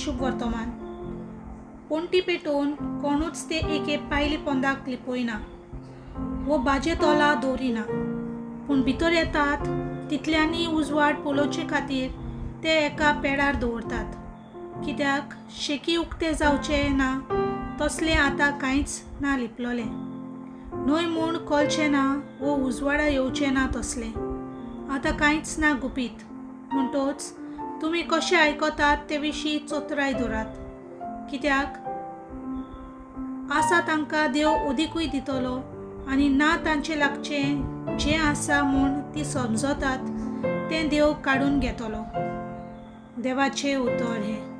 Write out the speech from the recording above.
शुभवर्तमान. पणटी पेटोवन कोणूच ते एके पायली पोंदाक लिपयना वो बाजे तोला दवरिना, पूण भितर येतात तितल्यांनी उजवाड पळोवचे खातीर ते एका पेडार दवरतात. कित्याक शेकी उक्तें जावचें ना तसलें आतां कांयच ना लिपलोलें, न्हय म्हूण कळचें ना वो उजवाडा येवचें ना तसलें आतां कांयच ना गुपीत. म्हणटोच तुमी कशें आयकतात ते विशीं चतुराय दवरात, कित्याक आसा तांकां देव अदिकूय दितलो आनी ना तांचे लागचें जें आसा म्हूण ती समजतात तें देव काडून घेतलो. देवाचें उतर हें.